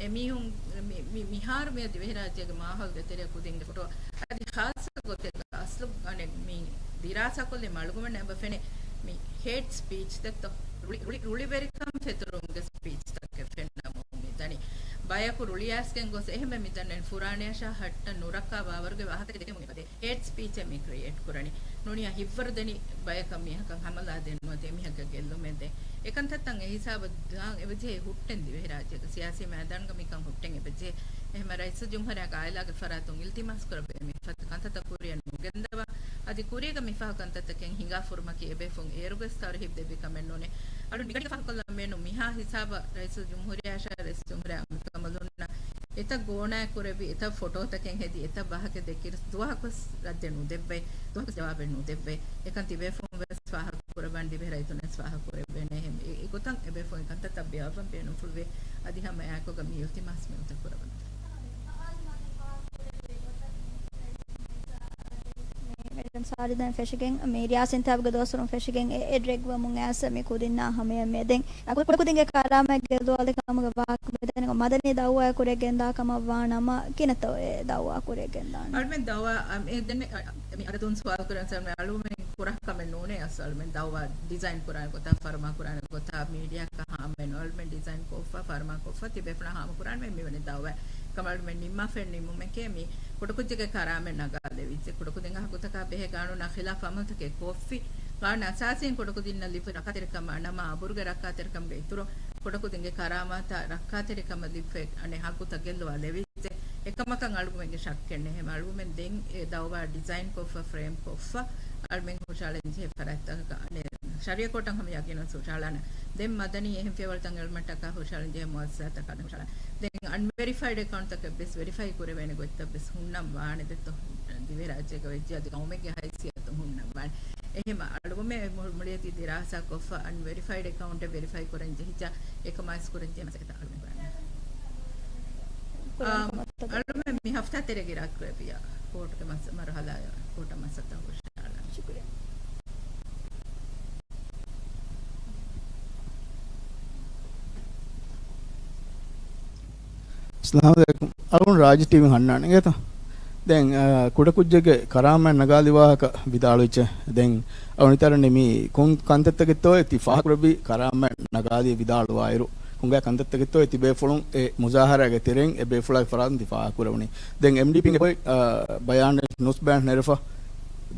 އެމީހުން މި-، މި-، މިހާރު މި ދިވެހިރާއްޖޭގެ މާހައުލުގެ ތެރެއަށް ކުދިންގެ ފޮޓޯ އަދި ޚާއްޞަ ގޮތެއްގަ އަސްލު އަނެއް މި ދިރާސާކޮށްލި މަ އަޅުގަނޑަށް އެބަ ފެނޭ މި ހޭޓް ސްޕީޗްތައްތޯ، ރުޅި، ރުޅި، ރުޅިވެރިކަން ފެތުރުމުގެ ސްޕީޗްތަކެއް ފެންނަމުން މިދަނީ. ބަޔަކު ރުޅިއައިސްގެން ގޮސް އެހެންވެ މިދަންނަން ފުރާނަޔަށާ ހައްޓަށް ނުރައްކާ ވާވަރުގެ ވާހަކަތަކެއް ދެކެމުން އެބަދޭ. ހޭޓް ސްޕީޗެއް މި ކްރިއޭޓް ކުރަނީ. ނޫނީ ހިތްވަރު ދެނީ ބަޔަކަށް މީހަކަށް ހަމަލާ ދޭން ނުވަތަ އެމީހަކަށް ގެއްލުމެއް ދޭން. އެކަންތައްތައް އެ ހިސާބަށް ދާން އެބަޖެހޭ ހުއްޓެން ދިވެހިރާއްޖޭގަ ސިޔާސީ މައިދާނުގަ މިކަން ހުއްޓެން އެބަޖެހޭ. އެހެންމަ ރައީސުލްޖުމްހޫރިއްޔާގެ އާއިލާގެ ފަރާތުން އިލްތިމާސް ކުރައްވޭ މި ފަދަ ކަންތައްތައް ކުރިއަށް ނުގެންދަވާ. އަދި ކުރީގަ މިފަހު ކަންތައްތަކެއް ހިނގާފަ ހުރުމަކީ އެބޭފުޅުން އޭރުވެސް ތަރުހީބް ދެއްވި ކަމެއް ނޫނޭ. އަޅުން މިގަޑިގަ ފާހަގަކޮށްލަން ބޭނުން މިހާ ހިސާބަށް ރައީސުލްޖުމްހޫރިއްޔާއަށާ ރައީސުލްޖުމްހޫރިއްޔާ އަނބިކަމަލުންނަށް އެތައް ގޯނާއެއް ކުރެއްވި، އެތައް ފޮޓޯތަކެއް ހެދި، އެތައް ވާހަކަ ދެއްކި ދުވަހަކުވެސް ރައްދެއް ނުދެއްވައި، ދުވަހަކުވެސް ޖަވާބެއް ނުދެއްވައި. އެކަން ތިބޭފުޅުން ވެސް ފާހަގަ ކުރައްވާން ދިވެހި ރައްޔިތުންނަށް ފާހަގަ ކުރެވޭނެ. އެހެން އެ، އެގޮތަށް އެބޭފުޅުން ކަންތައްތައް ބޭއްވަން ބޭނުންފުޅުވޭ. އަދި ހަމަ އެއާއެކުގަ މި އިލްތިމާސް މި އޮތަ ކުރަވަން. މޭޑަމް ސާޖިދާ ފެށިގެން، މި ރިޔާސީ އިންތިހާބުގެ ދުވަސްވަރުން ފެށިގެން އެ، އެ ޑްރެގްވަމުން އައިސް މި ކުދިންނާ ހަމަޔަށް މި ދެން އަ، ކު-، ކުޑަކުދިންގެ ކަރާމަތް ގެއްލުވާލި ކަމުގެ ވާހަކަ މިދަނީ މަދަނީ ދައުވާއެއް ކުރިއަށް ގެންދާ ކަމަށް ވާ ނަމަ، ކިހިނެއްތޯ އެ ދައުވާ ކުރިއަށް ގެންދާނީ؟ އަޅުމެން ދައުވާ، އަ، މި ދެން، އަ، މި އަދަދުން ސުވާލު ކުރަން ސަރ، އަޅުމެން ކުރާ ކަމެއް ނޫނޭ އަސްލު. އަޅުމެން ދައުވާ ޑިޒައިން ކުރާނެ ގޮތާ، ފަރުމާ ކުރާނެ ގޮތާ، މީޑިއާއަކަށް ހާމަވެ ނޫން. އަޅުމެން ޑިޒައިން ކޮށްފަ، ފަރުމާ ކޮށްފަ، ތިބޭފުޅުންނާ ހާމަ ކުރާނެ މިވެނި ދައުވާ. އެކަމަ އަޅުމެން ނިންމާފައި ނިންމުމެކޭ މި ކުޑަކުއްޖެއްގެ ކަރާމަތް ނަގާލެވިއްޖެ. ކުޑަކުދިންގެ ހައްގުތަކާ ބެހޭ ގާނޫނާ ޚިލާފު އަމަލުތަކެއް ކޮށްފި. ގާނޫނު އަސާސީން ކުޑަކުދިންނަށް ލިބި ރައްކާތެރިކަމާ ނަމަ، އަބުރުގެ ރައްކާތެރިކަމުގެ އިތުރުން ކުޑަކުދިންގެ ކަރާމަތާ ރައްކާތެރިކަމަށް ލިބިފައި އަނެއް ހައްގުތައް ގެއްލުވާލެވިއްޖެ. އެކަމަކަށް އަޅުގަނޑުމެންގެ ޝައްކެއް ނެހެމެ. އަޅުގަނޑުމެން ދެން އެ ދައުވާ ޑިޒައިން ކޮށްފަ، ފްރޭމް ކޮށްފަ، އަޅުމެން ހުށަހަޅަން ޖެހޭ ފަރާތްތަކަކަށް އަނެއް ޝަރީއަތް ކޯޓަށް ހަމަ ޔަގީނުން ހުށަހަޅާނެ. ދެން މަދަނީ އެހެން ފިޔަވަޅުތައް އެޅުމަށްޓަކާ ހުށަހަޅަން ޖެހޭ މުއައްސަސާތަކަށް ހުށަހަޅާނެ. ދެން އަންވެރިފައިޑް އެކައުންޓްތަކެއް ވެސް ވެރިފައި ކުރެވޭނެ ގޮތްތައް ވެސް ހުންނަން ވާނެ ދެއްތޯ؟ ދިވެހިރާއްޖޭގަ ވެއްޖެ އަދި ގައުމެއްގެ ހައިސިއްޔަތުން ހުންނަން ވާނެ. އެހެމަ އަޅުގަނޑުމެން މު-، މުޅިއަދި ދިރާސާ ކޮށްފަ އަންވެރިފައިޑް އެކައުންޓެއް ވެރިފައި ކުރަން ޖެހިއްޖާ އެކަމާސް ކުރަން ޖެހޭ މަސައްކަތަށް އަޅުގަނޑު ކުރާނެ. އާ، އަޅުގަނޑުމެން މި ހަފްތާ ތެރޭގަ އިރާދަ ކުރެއްވިއްޔާ ކޯޓުގެ މަސް-، މަރުހަލާ ކޯޓަށް މަސައްކަތް ހުށަހަޅާނެ. ޝުކުރިއްޔާ. އައްސަލާމު ޢަލައިކުމް. އަޅުގަނޑު ރާއްޖެ ޓީވީން ހަންނާނެ އިނގޭތަ؟ ދެން، އާ، ކުޑަކުއްޖެއްގެ ކަރާމަތް ނަގާލި ވާހަކަ ވިދާޅުވިއްޖެ. ދެން އަޅުގަނޑު ހިތަށް އަރަނީ މި ކޮން ކަންތައްތަކެއްތޯއޭ ތި ފާހަގަކުރެއްވި ކަރާމަތް ނަގާލި ވިދާޅުވާއިރު، ކޮންގާ ކަންތައްތަކެއްތޯއޭ ތިބޭފުޅުން އެ މުޒާހަރާގެ ތެރެއިން އެ ބޭފުޅާގެ ފަރާތުން ތި ފާހަގަކުރެވުނީ؟ ދެން އެމްޑީޕީގެ އެއް ބަޔާނެއް ނޫސް ބަޔާން ނެރެފަ.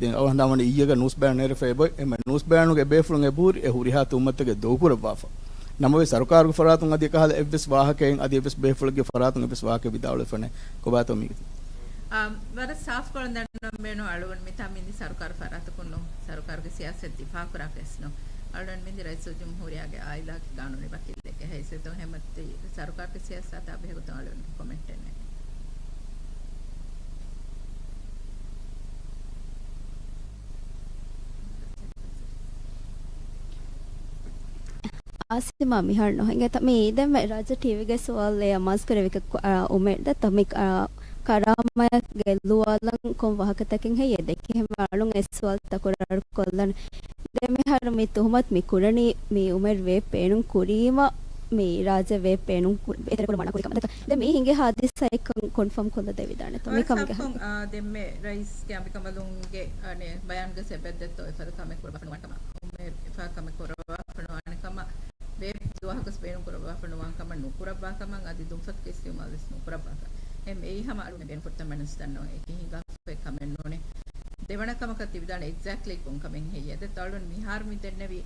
ދެން އަވަހަން ދާންވަނީ އިއްޔެގަ ނޫސް ބަޔާން ނެރެފަ އެބައޮތް. އެމެ ނޫސް ބަޔާނުގެ ބޭފުޅުން އެބަހުރި އެ ހުރިހާ ތުހުމަތުތަކެއް ދޮގުކުރައްވާފަ. ނަމަވެސް ސަރުކާރުގެ ފަރާތުން އަދި އެކަހަލަ އެއްވެސް ވާހަކައެއް އަދި އެއްވެސް ބޭފުޅެއްގެ ފަރާތުން އެއްވެސް ވާހަކައެއް ވިދާޅުވެފަ ނެތް. ކޮބާތޯ މީގެ؟ އާ، ވަރަށް ސާފުކޮށް ދަންނަވަން ބޭނުން އަޅުގަނޑު މިތާ މިދި ސަރުކާރު ފަރާތަކުން ނޫން، ސަރުކާރުގެ ސިޔާސަތް ދިފާއުކުރާކަށް ވެސް ނޫން. އަޅުގަނޑު މިދި ރައީސުލްޖުމްހޫރިއްޔާގެ އާއިލާގެ ގާނޫނީ ވަކީލެއްގެ ހައިސިއްޔަތުން ހެމަތި ސަރުކާރުގެ ސިޔާސަތާ ބެހޭގޮތުން އަޅުގަނޑު ކޮމެންޓެއް ނެތް. އާސިމާ މިހާރު ނުހިނގޭތަ؟ މި ދެންމެ ރާއްޖެ ޓީވީގެ ސުވާލު އެއަށް މާޒްކުރެއްވި، އާ، އުމެރް ދައްތަ މި، އާ، ކަރާމަތް ގެއްލުވާލަން ކޮން ވާހަކަތަކެއް ހެއްޔޭ ދެކެހެމެ އަޅުން އެ ސުވާލު ތަކުރާރު ކޮށްލަން. ދެން މިހާރު މި ތުހުމަތު މި ކުރަނީ މި އުމެރް ވޭ ޕޭނުން ކުރީމަ މި ރާއްޖެ ވޭ ޕޭނުން ކު-، އެތެރެކުރު މަނާ ކުރި ކަމަށް. ދެން މި ހިނގި ހާދިސާއެއްކަން ކޮންފާމް ކޮށްލަ ދެވިދާނެތޯ؟ މިކަމުގެ ސާފުކޮށް، އާ، ދެންމެ ރައީސްގެ އަނބިކަނބަލުންގެ، އަނެ، ބަޔާންގަސް އެބައްދެއްތޯ އެފަދަ ކަމެއް ކުރައްވާފަ ނުވާނެ ކަމަށް، އުމެރް އެފަދަ ކަމެއް ކުރައްވާފަ ނުވާނެ ކަމަށް، ވޭ ދުވަހަކަސް ބޭނުން ކުރައްވާފަ ނުވާން ކަމަށް، ނުކުރައްވާ ކަމަށް، އަދި ދުންފަތު ކިސްތިއުމާ ވެސް ނުކުރައްވާކަށް. އެހެން އެއީ ހަމަ އަޅުގަނޑު ބޭނުންފުރިތަ މެނުސް ދަންނަވަން އެކި ހިނގާފައި ކަމެއް ނޫނޭ. ދެވަނަ ކަމަކަށް ތިބިދާނެ އެގްޒެކްޓްލީ ކޮން ކަމެއް ހެއްޔޭ؟ ދެން އަޅުން މިހާރު މި ދެންނެވި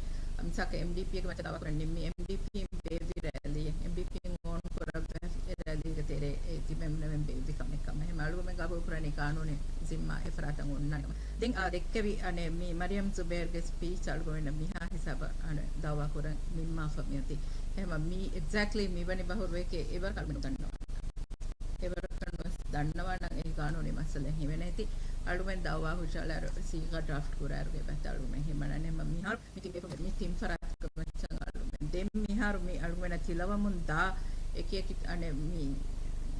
މިސާކަށް އެމްޑީޕީގެ މައްޗަށް ދައުވާކުރަން ނިންމީ އެމްޑީޕީން ބޭއްވި ރޭލީއެއް. އެމްޑީޕީން އޯން ކުރައްވާ ރޭލީގެ ތެރޭ އެ ތިބެންނެވެން ބޭއްވި ކަމެއް ކަމަށް. އެހެން އަޅުގަމެން ގަބޫލު ކުރަނީ ގާނޫނީ ޒިންމާ އެ ފަރާތަށް އޮންނާނެ ކަމަށް. ދެން އާ ދެއްކެވި އަނެއް މި މަރިޔަމް ޒުބޭރްގެ ސްޕީޗް އަޅުގަމެންނަށް މިހާ ހިސާބަށް އަނެއް ދައުވާ ކުރަން ނިންމާފަ މިއޮތީ. އެހެން މީ އެގްޒެކްޓްލީ މިވަނި ބަހުރުވެކޭ އެވަރަކަށް އަޅުގަނޑު ދަންނަވަން. އެވަރަކަށް ވެސް ދަންނަވާނަން އެ ގާނޫނީ މައްސަލައެއް ހިމެނޭތީ. އަޅުމެން ދައުވާ ހުށަހަޅާއިރު ސީގާ ޑްރާފްޓް ކުރާއިރުގެ އެބައްތަ އަޅުމެން ހިމަނަން އެމަ މިހާރު މި ތިން ބޭފުޅުން މި ތިން ފަރާތަކަށް މައްޗަށް އަޅުމެން. ދެން މިހާރު މި އަޅުމެންނަށް ތިލަވަމުން ދާ އެކި އެކި އަނެއް މި،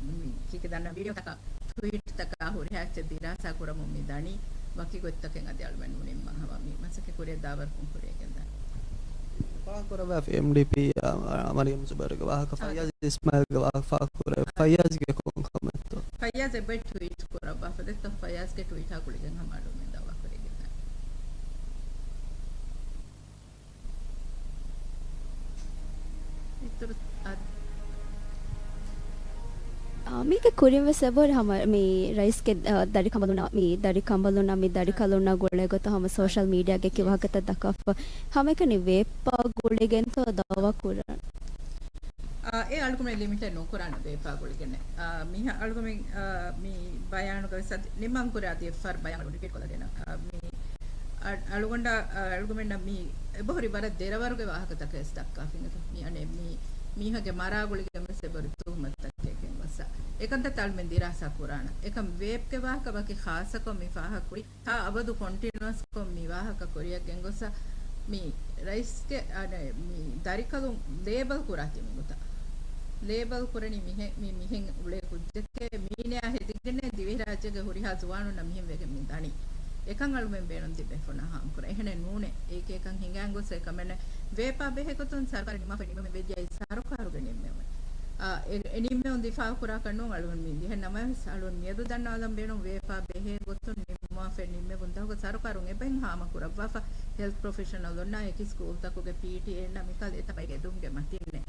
މި ކީކޭ ދަންނަ ވީޑިއޯތަކަށް ޓްވީޓްތަކާ ހުރިހާ އެއްޗެއް ދިރާސާ ކުރަމުން މި ދަނީ ވަކި ގޮތްތަކެއް އަދި އަޅުމެން ނުނިންމާ ހަމަ މި މަސައްކަތް ކުރިއަށް ދާވަރުކޮށް ކުރިއަށް ގެންދާނެ. ފާހަގަކުރައްވާފަ އެމްޑީޕީ، އާ، މަރިޔަމް ޒުބޭރުގެ ވާހަކަ، އާ، ފައްޔާޒް އިސްމާއިލްގެ ވާހަކަ ފާހަގަކުރެއްވި. ފައްޔާޒްގެ ކޮން ކަމެއްތޯ؟ ފައްޔާޒް އެބައި ޓްވީޓް ކުރައްވާފަ ދެއްތޯ؟ ފައްޔާޒްގެ ޓްވީޓާ ގުޅިގެން ހަމަ އަޅުމެން ދައުވާ ކުރިއަށް ގެންދާނެ. އިތުރު އަދި. އާ، މީގެ ކުރިން ވެސް އެބަހުރި ހަމަ މި ރައީސްގެ، އާ، ދަރިކަނބަލުންނާ، މި ދަރިކަނބަލުންނާ، މި ދަރިކަލުންނާ ގުޅޭ ގޮތަށް ހަމަ ސޯޝަލް މީޑިއާގެ އެކި ވާހަކަތައް ދައްކާފަ. ހަމައެކަނި ވޭޕާ ގުޅިގެންތޯ ދައުވާ ކުރަން؟ އާ، އެ އަޅުގަނޑު ލިމިޓެއް ނުކުރާނަ ވޭޕާ ގުޅިގެން. އާ، މިހާ އަޅުގަމެން، އާ، މި ބަޔާނުގަ ވެސް އަދި ނިންމަން ކުރާ އަދި އެއްފަހަރު ބަޔާނު ރިޕީޓް ކޮށްލަދޭނަ. އާ، މި އަ-، އަޅުގަނޑަށް، އަ، އަޅުގަމެންނަށް މި އެބަހުރި ވަރަށް ދެރަވަރުގެ ވާހަކަތަކެއް ވެސް ދައްކާފަ އިނގޭތޯ. މި އަނެއް މި މީހަކުގެ މަރާ ގުޅިގެން ވެސް އެބަހުރި ތުހުމަތުތަކެއް ގެންގޮސް. އެކަންތައްތައް އަޅުމެން ދިރާސާ ކުރާނަ. އެކަމް ވޭޕްގެ ވާހަކަ ވަކި ޚާއްޞަކޮށް މި ފާހަގަކުރި ތާ އަބަދު ކޮންޓިނުއަސްކޮށް މި ވާހަކަ ކުރިއަށް ގެންގޮސް މި ރައީސްގެ، އަނެ، މި ދަރިކަލުން ލޭބަލް ކުރާ ތިން ގޮތަށް. ލޭބަލް ކުރަނީ މިހެ-، މި މިހެން އުޅޭ ކުއްޖެކޭ މީނަޔާ ހެދިގެންނޭ ދިވެހިރާއްޖޭގެ ހުރިހާ ޒުވާނުންނަށް މިހެން ވެގެން މި ދަނީ. އެކަން އަޅުމެން ބޭނުން ތިބޭފުޅުންނާ ހާމަކުރަން. އެހެނެއް ނޫނޭ. އޭކޭކަން ހިނގާން ގޮސް އެކަމެއް ނެތް. ވޭޕާ ބެހޭ ގޮތުން ސަރުކާރުން ނިންމާފަ ނިންމެވެން ވެއްޖެ އެއީ ސަރުކާރުގެ ނިންމެވުން. އާ، އެ، އެ ނިންމެވުން ދިފާއު ކުރާކަށް ނޫން އަޅުގަނޑު މި ދިހަ ނަމަވެސް އަޅުގަނޑު މިއަދު ދަންނަވާލަން ބޭނުން ވޭޕާ ބެހޭ ގޮތުން ނިންމާފަ ނިންމެވުން ދަހުގަ ސަރުކާރުން އެބައިން ހާމަ ކުރައްވާފަ ހެލްތް ޕްރޮފެޝަނަލުންނާ އެކި ސްކޫލްތަކުގެ ޕީޓީއޭންނާ މިކަހަލަ އެތައް ބައެއް އެދުމުގެ މަތިންނޭ.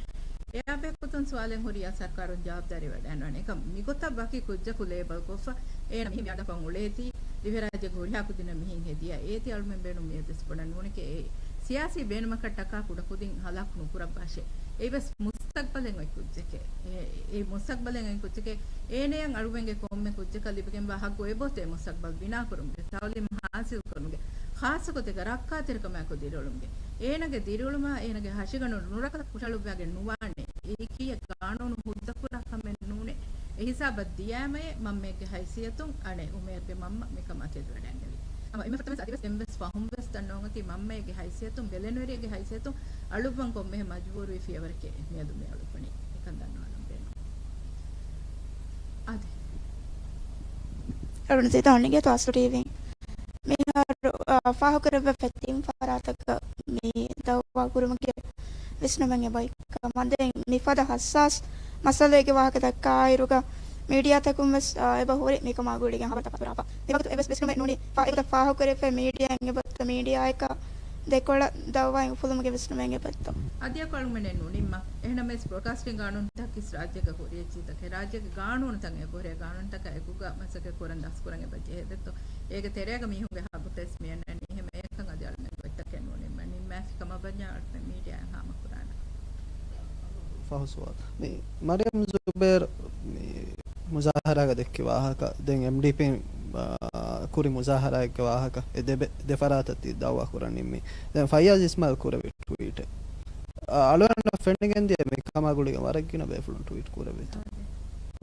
އެއާ ބެހޭ ގޮތުން ސުވާލެއް ހުރިއްޔާ ސަރުކާރުން ޖަވާބުދާރީ ވަޑައިގަންނަވާނެ. އެކަމް މިގޮތަށް ވަކި ކުއްޖަކު ލޭބަލް ކޮށްފަ އޭނަ މިހެން މިއަދަކަށް އުޅޭތީ، ދިވެހިރާއްޖޭގެ ހުރިހާ ކުދިންނަށް މިހެން ހެދިޔާ އޭތި އަޅުމެން ބޭނުން މިއަދުވެސް ބުނަން ނޫނެކޭ އެ ސިޔާސީ ބޭނުމަކަށް ޓަކާ ކުޑަ ކުދިން ހަލާކު ނުކުރައްވާށޭ. އެއީވެސް މުސްތަގްބަލެއް އޮތް ކުއްޖެކޭ. އެ، އެ މުސްތަގްބަލެއް އޮތް ކުއްޖެކޭ. އޭނަޔަށް އަޅުމެންގެ ކޮންމެ ކުއްޖަކަށް ލިބިގެންވާ ހައްގު އެބައޮތޭ މުސްތަގްބަލް ބިނާކުރުމުގެ، ތައުލީމު ހާސިލްކުރުމުގެ، ޚާއްޞަ ގޮތެއްގަ ރައްކާތެރިކަމާއެކު ދިރިއުޅުމުގެ. އޭނަގެ ދިރިއުޅުމާ އޭނަގެ ހަށިގަނޑު ނުރަކަލަ ކުށަޅުއްވާގެން ނުވާނެ. އެއީ ކީއް ގާނޫނު ހުއްދަކުރާ ކަމެއް ނޫނޭ. އެހިސާބަށް ދިޔާމައޭ މަންމައެއްގެ ހައިސިއްޔަތުން އަނެއް އުމޭރްގެ މަންމަ މިކަމާ ތެދުވެޑައިގެންނެވީ. ހަމަ އެންމެ ފުރަތަމަ އަދިވެސް ދެންވެސް ފަހުން ވެސް ދަންނަވަން އޮތީ މަންމައެއްގެ ހައިސިއްޔަތުން ބެލެނިވެރިއެއްގެ ހައިސިއްޔަތުން އަޅުއްވަން ކޮންމެހެން މަޖުބޫރުވި ފިޔަވަރެކޭ މިއަދު މި އަޅުއްވަނީ. އެކަން ދަންނަވާލަން ބޭނުން. އާދެ. އަޅުން ސީދާ އޮންނިގޭތޯ އަސްލު ޓީވީ. މިހާރު، އާ، ފާހަގަކުރެއްވި ތިން ފަރާތަކަށް މި ދައުވާ ކުރުމުގެ ވިސްނުމެއް އެބައޮތް ކަމަށް. ދެން މިފަދަ ހައްސާސް މައްސަލައެއްގެ ވާހަކަ ދައްކާއިރުގަ މީޑިއާތަކުން ވެސް، އާ، އެބަ ހުރި މިކަމާ ގުޅިގެން ހަބަރުތައް ފަތުރާފަ. މިވަގުތު އެއްވެސް ވިސްނުމެއް ނޫނީ، އެގޮތަށް ފާހަގަކުރެވިފައި މީޑިއާއިން އެބައޮތްތޯ މީޑިއާއަކާ ދެކޮޅަށް ދައުވާއެއް އުފުލުމުގެ ވިސްނުމެއް އެބައޮތްތޯ؟ އަދިއަކު އަޅުގަނޑެއް ނުނިންމާ. އެހެނަމެސް ބްރޯޑްކާސްޓިން ގާނޫނުތައް ކިސް ރާއްޖޭގަ ހުރި އެއްޗިތަކެއް ރާއްޖޭގެ ގާނޫނުތައް އެބަހުރޭ ގާނޫނުތަކާ އެކުގަ މަސައްކަތް ކުރަން ދަސްކުރަން އެބަ ޖެހޭ ދެއްތޯ. އޭގެ ތެރޭގަ މީހުންގެ ހައްގު ކަމަށް ވަންޏާ އަޅުގަނޑު މީޑިއާއަށް ހާމަ ކުރާނަން. ފަހު ސުވާލު. މި މަރިޔަމް ޒުބޭރު މި މުޒާހަރާގަ ދެއްކި ވާހަކަ، ދެން އެމްޑީޕީން، އާ، ކުރި މުޒާހަރާއެއްގެ ވާހަކަ އެ ދެބެ-، ދެ ފަރާތަށް ތި ދައުވާ ކުރަން ނިންމީ. ދެން ފައްޔާޒް އިސްމާއިލް ކުރެއްވި ޓްވީޓެއް. އަ-، އަޅުގަނޑަށް ފެނިގެން ދިޔަ މިކަމާ ގުޅިގެން ވަރަށް ގިނަ ބޭފުޅުން ޓްވީޓް ކުރެއްވިތަ؟ އާދެ.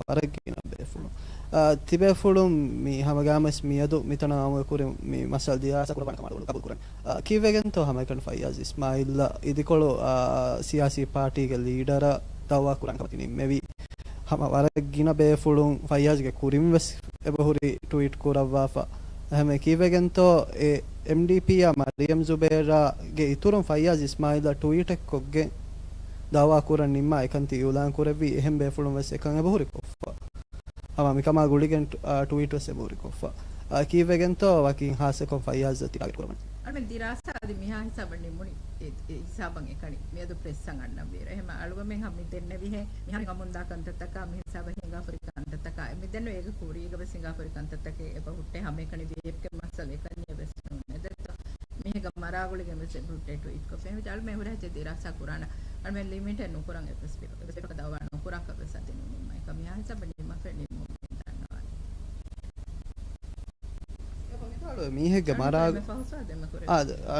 ވަރަށް ގިނަ ބޭފުޅުން. އާ، ތިބޭފުޅުން މި ހަމަގާމަސް މިއަދު މިތަނަށް އައުމުގެ ކުރިން މި މައްސަލަ ދިރާސާ ކުރައްވާނެ ކަމަށް އަޅުގަނޑު ގަބޫލު ކުރަން. އާ، ކީއްވެގެންތޯ ހަމައެކަނި ފައްޔާޒް އިސްމާއިލްއަށް އިދިކޮޅު، އާ، ސިޔާސީ ޕާޓީގެ ލީޑަރަށް ދައުވާ ކުރާން ކަމަށް ތި ނިންމެވީ؟ ހަމަ ވަރަށް ގިނަ ބޭފުޅުން ފައްޔާޒްގެ ކުރިން ވެސް އެބަހުރި ޓްވީޓް ކުރައްވާފަ. އެހެންވެ ކީއްވެގެންތޯ އެ އެމްޑީޕީއާ މަރިޔަމް ޒުބޭރާގެ އިތުރުން ފައްޔާޒް އިސްމާއިލްއަށް ޓްވީޓެއްކޮށްގެން ދައުވާ ކުރަން ނިންމާ އެކަން ތި އިއުލާން ކުރެއްވީ، އެހެން ބޭފުޅުން ވެސް އެކަން އެބަހުރި ކޮށްފަ. ހަމަ މިކަމާ ގުޅިގެން ޓް-، އާ، ޓްވީޓް ވެސް އެބަހުރި ކޮށްފަ. އާ، ކީއްވެގެންތޯ ވަކިން ހާއްސަކޮށް ފައްޔާޒަށް ތި ޓާގެޓް ކުރަމުން. އަޅުމެން ދިރާސާ އަދި މިހާ ހިސާބަށް ނިމުނީ އެ، އެ ހިސާބަށް އެކަނި މިއަދު ޕްރެސްއަށް އަންނަންވީރު. އެހެމަ އަޅުގަމެން ހަމަ މި ދެންނެވިހެން މިހާރު ހަމަ ހަމުންދާ ކަންތައްތަކާ މި ހިސާބަށް ހިނގާފަރި ކަންތައްތަކާ މި ދެންނެވި އޭގެ ކުރީގަ ވެސް ހިނގާފަރި ކަންތައްތަކެއް އެބަ ހުއްޓޭ ހަމައެކަނި ވޭޕްގެ މައްސަލަ އެކަންޏެއް ވެސް ނޫން. އެދެއްތޯ މީހެއްގެ މަރާގުޅިގެން ވެސް އެބަ ހުއްޓޭ ޓްވީޓްކޮށްފަ. އެހެންވެ އަޅުމެން ހުރިހާ ދިރާސާ ކުރާނަ އަޅުމެން ލިމިޓެއް ނުކުރަން އެއްވެސް ބޭފުޅަކަށް ދައުވާ ނުކުރާކަށް ވެސް އަދި ނުނިންމައި. ކަމިޔާ ހިސާބަށް ނިންމަފެ ނިންމުން ދަންނަވާނެ. ވިދާޅުވެ މީހެއްގެ މަރާގު-، އާ، އާ،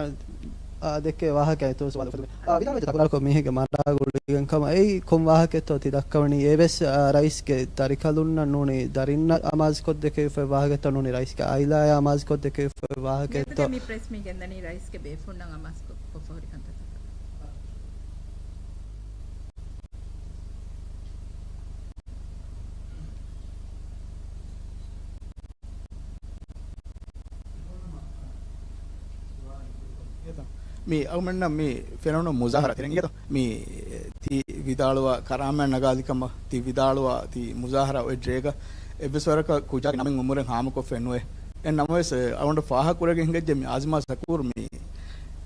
އާ، ދެއްކޭ ވާހަކަ އެތޯ ސުވާލު އުފެދުނު. އާ، ވިދާޅުވެ ތަކުރާރުކޮށް މީހެއްގެ މަރާގުޅިގެން ކަމަށް އެއީ ކޮން ވާހަކައެއްތޯ ތި ދައްކަވަނީ؟ އެވެސް، އާ، ރައީސްގެ ދަރިކަލުންނަށް ނޫނީ ދަރިންނަށް އަމާޒުކޮށްދެކެވިފައި ވާހަކައެއްތޯ ނޫނީ ރައީސްގެ އާއިލާއާ އަމާޒުކޮށްދެކެވިފައި ވާހަކައެއްތޯ؟ މި ޕްރެސް މީޓް ގެންދަނީ ރައީސްގެ ބޭފުޅުންނަށް އަމާޒުކޮށް، ކޮށްފަ ހުރި ކަންތައްތަކަށް. މި އަޅުމެންނަށް މި ފެނުނު މުޒާހަރާ ތެރެއިން އިނގޭތޯ؟ މި ތި ވިދާޅުވާ ކަރާމަތް ނަގާލި ކަމަށް، ތި ވިދާޅުވާ ތި މުޒާހަރާ އޮތް ޑޭގަ އެއްވެސް ވަރަކަށް ކުއްޖާގެ ނަމެއް އުމުރެއް ހާމަކޮށްފައެއް ނުވޭ. އެހެން ނަމަވެސް، އަޅުގަނޑަށް ފާހަގަކުރެވިގެން ހިނގައްޖެ މި އާޒިމާ ޝަކޫރު މި،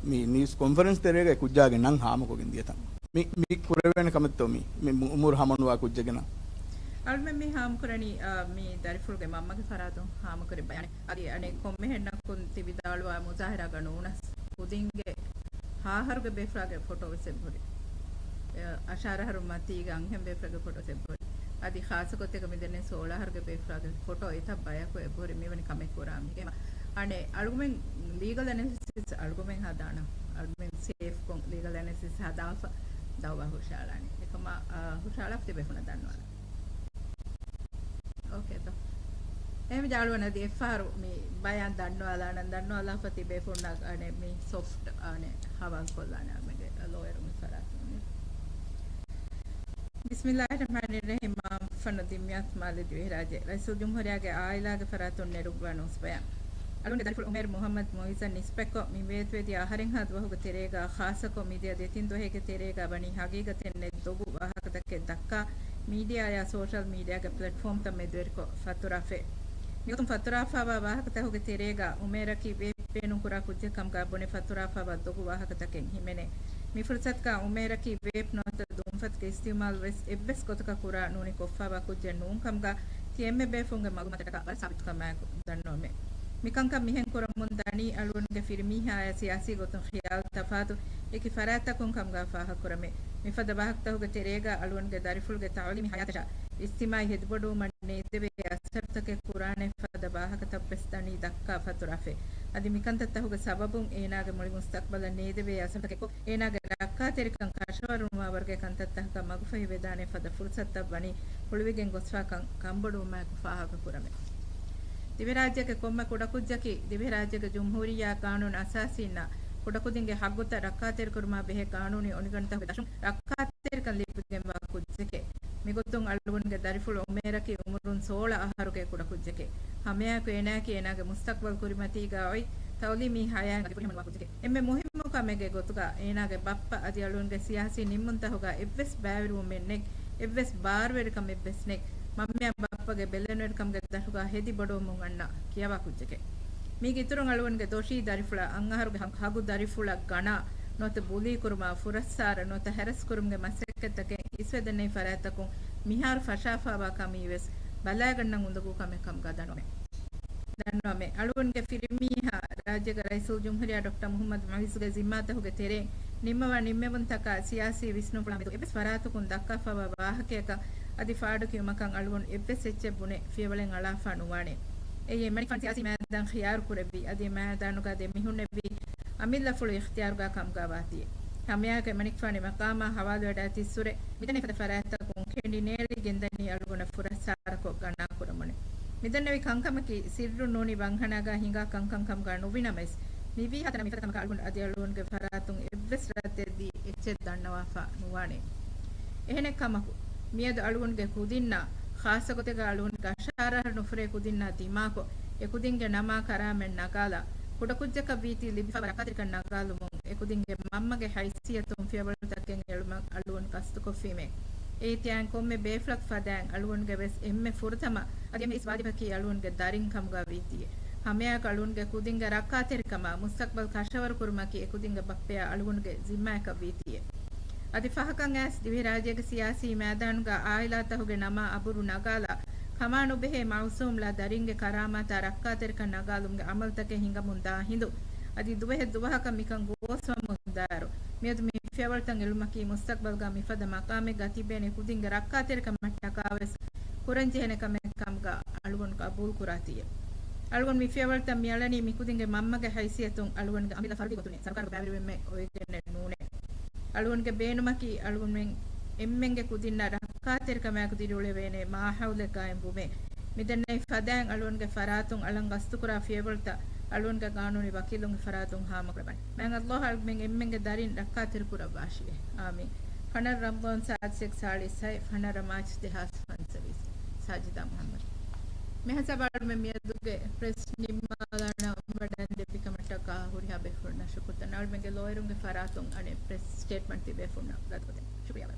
މި ނިއުސް ކޮންފަރެންސް ތެރޭގަ އެ ކުއްޖާގެ ނަން ހާމަކޮށްގެން ދިޔަތަން. މި، މި ކުރެވޭނެ ކަމެއްތޯ މި، މި އުމުރު ހަމަނުވާ ކުއްޖެއްގެ ނަން؟ އަޅުމެން މި ހާމަކުރަނީ، އާ، މި ދަރިފުޅުގެ މަންމަގެ ފަރާތުން ހާމަކުރި ބަޔާނެއް. އަދި އަނެއް ކޮންމެހެންނަކުން ތި ވިދާޅުވާ މުޒާހަރާގަ ނޫނަސް ކުދިންގެ ހާހަރުގެ ބޭފުޅާގެ ފޮޓޯ ވެސް އެބަހުރި. އަށާރަ އަހަރު މަތީގެ އަންހެން ބޭފުޅެއްގެ ފޮޓޯ ވެސް އެބަހުރި. އަދި ޚާއްޞަ ގޮތެއްގަ މިދެންނެވި ސޯޅަ އަހަރުގެ ބޭފުޅާގެ ފޮޓޯ އެތައް ބަޔަކު އެބަހުރި މިވަނީ ކަމެއް ކުރާ މީހެއް. އަނެއް އަޅުގަމެން ލީގަލް އެނަލިސިސް އަޅުގަމެން ހަދާނަ. އަޅުގަމެން ސޭފްކޮށް ލީގަލް އެނަލިސިސް ހަދާފަ ދައުވާ ހުށައަޅާނެ. އެކަމާ، އާ، ހުށައަޅާފަ ތިބޭފުޅުންނަށް ދަންނަވާނެ. އޯކޭތޯ. އެހެންވެ އަޅުގަނޑު އަދި އެއްފަހަރު މި ބަޔާން ދަންނަވާލާނަން، ދަންނަވާލާފަ ތިބޭފުޅުންނަށް އަނެއް މި ސޮފްޓް އަނެއް ހަވާލުކޮށްލާނެ އަޅުމެންގެ ލޯޔަރުންގެ ފަރާތުން. ބިސްމިއްލާހި ރަޙްމާނި ރަޙީމް. މާ ފަންނު ދިމްޔާތު މާލެ ދިވެހިރާއްޖެ ރައީސުލްޖުމްހޫރިއްޔާގެ އާއިލާގެ ފަރާތުން ނެރުއްވާ ނޫސް ބަޔާން. އަޅުގަނޑުގެ ދަރިފުޅު އުމޭރު މުޙައްމަދު މުޢިއްޒަށް ނިސްބަތްކޮށް، މި ވޭތުވެދިޔަ އަހަރެއްހާ ދުވަހުގެ ތެރޭގަ، ޚާއްޞަކޮށް މިދިޔަ ދެތިން ދުވަހެއްގެ ތެރޭގަ ވަނީ ހަގީގަތެއް ނެތް ދޮގު ވާހަކަތަކެއް ދައްކާ، މީޑިއާއާ ސޯޝަލް މީޑިއާގެ ޕްލެޓްފޯމްތައް މެދުވެރިކޮށް ފަތުރާފަ. މިގޮތުން ފަތުރާފާވާ ވާހަކަތަކުގެ ތެރޭގަ އުމޭރަކީ ވޭޕް ބޭނުންކުރާ ކުއްޖެއް ކަމުގަ ބުނެ ފަތުރާފާވާ ދޮގު ވާހަކަތަކެއް ހިމެނޭ. މި ފުރުސަތުގަ އުމޭރަކީ ވޭޕް ނުވަތަ ދުންފަތުގެ އިސްތިޢުމާލު ވެސް އެއްވެސް ގޮތަކަށް ކުރާ ނޫނީ ކޮށްފާވާ ކުއްޖެއް ނޫން ކަމުގަ ތި އެންމެ ބޭފުޅުންގެ މަގުމަތަކަށް ވަރަށް ސާބިތުކަމާއެކު ދަންނަވަމޭ. މިކަންކަން މިހެން ކުރަމުން ދަނީ އަޅުގަނޑުގެ ފިރިމީހާއާ ސިޔާސީ ގޮތުން ޚިޔާލު ތަފާތު އެކި ފަރާތްތަކުން ކަމުގަ ފާހަގަކުރަމޭ. މިފަދަ ވާހަކަތަކުގެ ތެރޭގަ އަޅުގަނޑުގެ ދަރިފުޅުގެ ތަޢުލީމީ ޙަޔާތަށާ އިޖްތިމާޢީ ހެދިބޮޑުވުމަށް ނޭދެވޭ އަސަރުތަކެއް ކުރާނެ ފަދަ ވާހަކަތައްވެސް ދަނީ ދައްކާ ފަތުރާފަ. އަދި މިކަންތައްތަކުގެ ސަބަބުން އޭނާގެ މުޅި މުސްތަޤްބަލަށް ނޭދެވޭ އަސަރުތަކެއް ކޮށް، އޭނާގެ ރައްކާތެރިކަން ކަށަވަރުނުވާ ވަރުގެ ކަންތައްތަކަކަށް މަގުފަހިވެދާނެ ފަދަ ފުރުސަތުތައް ވަނީ ހުޅުވިގެން ގޮސްފާކަން ކަންބޮޑުވުމާއެކު ފާހަގަކުރަމޭ. ދިވެހިރާއްޖޭގެ ކޮންމެ ކުޑަކުއްޖަކީ ދިވެހިރާއްޖޭގެ ޖުމްހޫރިއްޔާ ޤާނޫނު އަސާސީންނާ ކުޑަކުދިންގެ ޙައްޤުތައް ރައްކާތެރިކުރުމާ ބެހޭ ޤާނޫނީ އޮނިގަނޑުތަކުގެ ދަށުން ރައްކާތެރިކަން ލިބިގެންވާ ކުއްޖެކޭ. މިގޮތުން އަޅުގަނޑުގެ ދަރިފުޅު އުމޭރަކީ އުމުރުން ސޯޅަ އަހަރުގެ ކުޑަކުއްޖެކޭ. ހަމަޔަކު އޭނާއަކީ އޭނާގެ މުސްތަޤްބަލް ކުރިމަތީގަ އޮތް ތަޢުލީމީ ޙަޔާތް އަދިފުރިހަމަނުވާ ކުއްޖެކޭ. އެންމެ މުހިއްމު ކަމެއްގެ ގޮތުގަ އޭނާގެ ބައްޕަ އަދި އަޅުގަނޑުގެ ސިޔާސީ ނިންމުންތަކުގަ އެއްވެސް ބައިވެރިވުމެއް ނެތް، އެއްވެސް ބާރުވެރިކަމެއްވެސް ނެތް. މަންމައާ ބައްޕަގެ ބެލެނިވެރިކަމުގެ ދަށުގަ ހެދި ބޮޑުވަމުން އަންނަ ކިޔަވާ ކުއްޖެކޭ. މީގެ އިތުރުން އަޅުގަނޑުގެ ދޮށީ ދަރިފުޅަށް އަށް އަހަރުގެ ހަ-، ހަގު ދަރިފުޅަށް ގަނާ ނުވަތަ ބުލީ ކުރުމާ، ފުރައްސާރަ ނުވަތަ ހެރަސް ކުރުމުގެ މަސައްކަތްތަކެއް އިސްވެދެންނެވި ފަރާތްތަކުން މިހާރު ފަށާފާވާ ކަމީވެސް ބަލާގަންނަން އުނދަގޫ ކަމެއް ކަމުގަ ދަންނަވަމޭ. ދަންނަވަމޭ. އަޅުގަނޑުގެ ފިރިމީހާ ރާއްޖޭގެ ރައީސުލްޖުމްހޫރިއްޔާ ޑޮކްޓަރ މުޙައްމަދު މުޢިއްޒުގެ ޒިންމާތަކުގެ ތެރެއިން ނިންމަވާ ނިންމެވުންތަކާ ސިޔާސީ ވިސްނުންފުޅާ މެދު އެއްވެސް ފަރާތަކުން ދައްކާފައިވާ ވާހަކަޔަކަށް އަދި ފާޑުކިޔުމަކަށް އަޅުގަނޑު އެއްވެސް އެއްޗެއް ބުނެ ފިޔަވަޅެއް އަޅާފަ ނުވާނެ. އެއީ އެމަނިކުފާނު ސިޔާސީ މައިދާން ޚިޔާރު ކުރެއްވި އަދި އެ މައިދާނުގަ ދެ މީހުންނެއްވީ އަމިއްލަފުޅު އިޚްތިޔާރުގާ ކަމުގާ ވާތީ. ހަމައެއާއެކު އެމަނިކުފާނު މަޤާމާ ހަވާލުވެޑާ ތިއްސުރެ މިދެންނެވި ފަދަ ފަރާތްތަކުން ކެނޑި ނޭޅި ގެންދަނީ އަޅުގަނޑަށް ފުރައްސާރަކޮށް ގަނާ ކުރަމުން. މިދެންނެވި ކަންކަމަކީ ސިއްރު ނޫނީ ވަންހަނާގާ ހިނގާ ކަންކަން ކަމުގާ ނުވިނަމަވެސް، މިވީ ހަތަރަ މިފަދަ ކަމަކަށް އަޅުގަނޑު އަދި އަޅުގަނޑުގެ ފަރާތުން އެއްވެސް ރައްދެއްދީ އެއްޗެއް ދަންނަވާފަ ނުވާނެ. އެހެނެއް ކަމަކު، މިއަދު އަޅުގަނޑުގެ ކުދިންނާ، ޚާއްޞަ ގޮތެއްގަ އަޅުގަނޑުގެ އަށާރަ އަހަރު ނުފުރޭ ކުދިންނާ ދިމާކޮށް، އެ ކުދިންގެ ނަމާ ކަރާމަތް ނަގާލާ، ކުޑަކުއްޖަކަށް ވީތީ ލިބިފަވާ ރައްކާތެރިކަން ނަގާލުމުން، އެ ކުދިންގެ މަންމަގެ ހައިސިއްޔަތުން ފިޔަވަޅުތަކެއް އެޅުމަށް އަޅުގަނޑު ގަސްތުކޮށްފީމޭ. އެއީ ތިޔައިން ކޮންމެ ބޭފުޅަކު ފަދައިން އަޅުގަނޑުގެ ވެސް އެންމެ ފުރަތަމަ އަދި އެންމެ އިސް ވާޖިބަކީ އަޅުގަނޑުގެ ދަރިން ކަމުގާ ވީތީއޭ. ހަމައެއާއެކު އަޅުގަނޑުގެ ކުދިންގެ ރައްކާތެރިކަމާ މުސްތަޤްބަލް ކަށަވަރު ކުރުމަކީ އެ ކުދިންގެ ބައްޕަޔާ އަޅުގަނޑުގެ ޒިންމާއަކަށް ވީތީއޭ. އަދި ފަހަކަށް އައިސް ދިވެހިރާއްޖޭގެ ސިޔާސީ މައިދާނުގަ އާއިލާތަކުގެ ނަމާ އަބުރު ނަގާލާ، ކަމާ ނުބެހޭ މައުސޫމް ލާ ދަރިންގެ ކަރާމާތާ ރައްކާތެރިކަން ނަގާލުމުގެ އަމަލުތަކެއް ހިނގަމުން ދާ ހިނދު، އަދި ދުވަހެއް ދުވަހަކަށް މިކަން ގޯސްވަމުން ދާއިރު، މިއަދު މި ފިޔަވަޅުތައް އެޅުމަކީ މުސްތަޤްބަލްގަ މިފަދަ މަޤާމެއްގަ ތިބޭނެ ކުދިންގެ ރައްކާތެރިކަމަށްޓަކާވެސް ކުރަންޖެހޭނެ ކަމެއް ކަމުގަ އަޅުގަނޑު ޤަބޫލުކުރާތީއޭ. އަޅުގަނޑު މި ފިޔަވަޅުތައް މިއަޅަނީ މިކުދިންގެ މަންމަގެ ހައިސިއްޔަތުން އަޅުގަނޑުގެ އަމިއްލަ ފަރުދީ ގޮތުން ސަރުކާރުގެ ބައިވެރިވުމެއް އޮވެގެނެއް ނޫނޭ. އަޅުގަނޑުގެ ބޭނުމަކީ އަޅުގަނޑުމެން އެންމެންގެ ކުދިންނަށް ރައްކާތެރިކަމާއެކު ދިރިއުޅެވޭނެ މާހައުލެއް ގާއިމްވުމޭ. މިދެންނެވި ފަދައިން އަޅުގަނޑުގެ ފަރާތުން އަޅަން ގަސްތުކުރާ ފިޔަވަޅުތައް އަޅުގަނޑުގެ ގާނޫނީ ވަކީލުންގެ ފަރާތުން ހާމަކުރައްވާނެ. މާތް ﷲ އަޅުގަނޑުމެން އެންމެންގެ ދަރިން ރައްކާތެރިކުރައްވާށި. އާމީން. ފަނަރަ ރަމަޟާން ސާދަ ސަތޭކަ ސާޅީސް ހަތް، ފަނަރަ މާޗް ދެހާސް ފަންސަވީސް. ސާޖިދާ މުޙައްމަދު. މި ހިސާބަށް އަޅުގަނޑުމެން މިއަދުގެ ޕްރެސް ނިންމާލާނަން ވަޑައިގެން ދެއްވި ކަމަށްޓަކާ ހުރިހާ ބޭފުޅުންނަށް ޝުކުރު ދަންނަވަން. އަޅުގަނޑުމެންގެ ލޯޔަރުންގެ ފަރާތުން އަނެއް ޕްރެސް ސްޓޭޓްމަންޓް ތިބޭފުޅުންނަށް ގަދަކޮށްދޭން. ޝުކުރިއްޔާ.